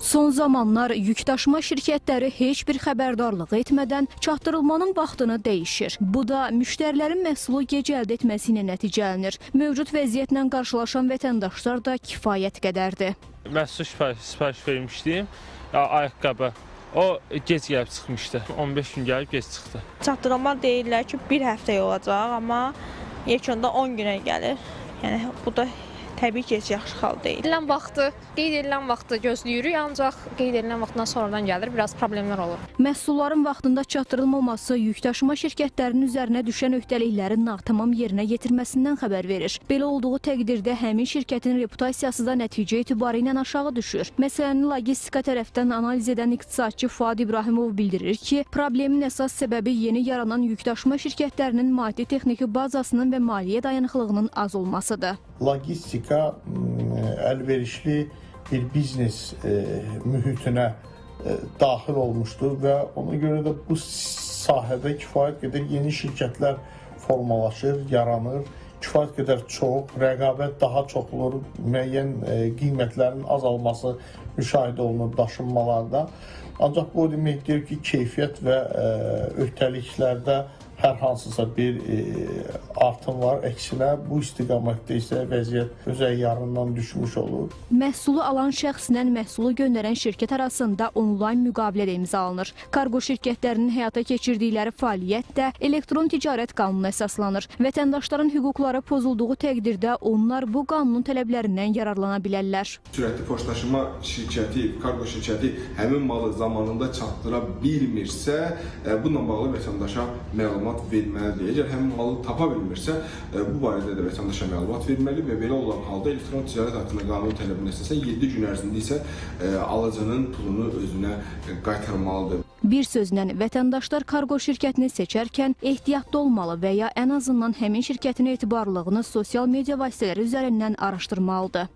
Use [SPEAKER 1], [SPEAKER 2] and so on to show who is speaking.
[SPEAKER 1] Son zamanlar yükdaşıma şirkətləri heç bir xəbərdarlıq etmədən çatdırılmanın vaxtını dəyişir. Bu da müştərilərin məhsulu gec əldə etməsi ilə nəticələnir. Mövcud vəziyyətlə qarşılaşan vətəndaşlar da kifayət qədərdir.
[SPEAKER 2] Məhsul sifariş vermişdim, ayaqqabı. O gec gəlib çıxmışdı. 15 gün gəlib gec çıxdı.
[SPEAKER 3] Çatdırılma deyirlər ki, bir həftəyə olacaq, amma yekunda 10 günə gəlir. Yəni bu da təbii ki, heç yaxşı hal deyil.
[SPEAKER 4] Qeyd edilən vaxtı gözləyirik, ancaq qeyd edilən vaxtdan sonradan gəlir, biraz problemlər olur.
[SPEAKER 1] Məhsulların vaxtında çatdırılmaması yükdaşıma şirkətlərinin üzərinə düşən öhdəliklərin natamam yerinə yetirməsindən xəbər verir. Belə olduğu təqdirdə həmin şirkətin reputasiyası da nəticə etibarı ilə aşağı düşür. Məsələni logistika tərəfdən analiz edən iqtisadçı Fuad İbrahimov bildirir ki, problemin əsas səbəbi yeni yaranan yükdaşıma şirkətlərinin maddi-texniki bazasının və maliyyə dayanıqlığının az olmasıdır.
[SPEAKER 5] Logistika əlverişli bir biznes mühitinə daxil olmuşdur və ona görə də bu sahədə kifayət qədər yeni şirkətlər formalaşır, yaranır. Kifayət qədər çox, rəqabət daha çox olur, müəyyən qiymətlərin azalması müşahidə olunur daşınmalarda. Ancaq bu o demək deyil ki, keyfiyyət və öhdəliklərdə hər hansısa bir artım var. Əksinə, bu istiqamətdə isə vəziyyət öz əyarından düşmüş olur.
[SPEAKER 1] Məhsulu alan şəxslə məhsulu göndərən şirkət arasında onlayn müqavilə də imzalanır. Kargo şirkətlərinin həyata keçirdikləri fəaliyyət də elektron ticarət qanununa əsaslanır. Vətəndaşların hüquqları pozulduğu təqdirdə onlar bu qanunun tələblərindən yararlana bilərlər.
[SPEAKER 6] Sürətli poçtdaşıma şirkəti, kargo şirkəti həmin malı zamanında çatdıra bilmirsə, bununla bağlı vətəndaşa məlumat verməlidir. Əgər həmin malı tapa bilmirsə, bu barədə də vətəndaşa məlumat verməli və belə olan halda elektron ticarət haqqında qanun tələbinə əsasən 7 gün ərzində isə alıcının pulunu özünə qaytarmalıdır.
[SPEAKER 1] Bir sözlə, vətəndaşlar kargo şirkətini seçərkən ehtiyatlı olmalı və ya ən azından həmin şirkətin etibarlılığını sosial media vasitələri üzərindən araşdırmalıdır.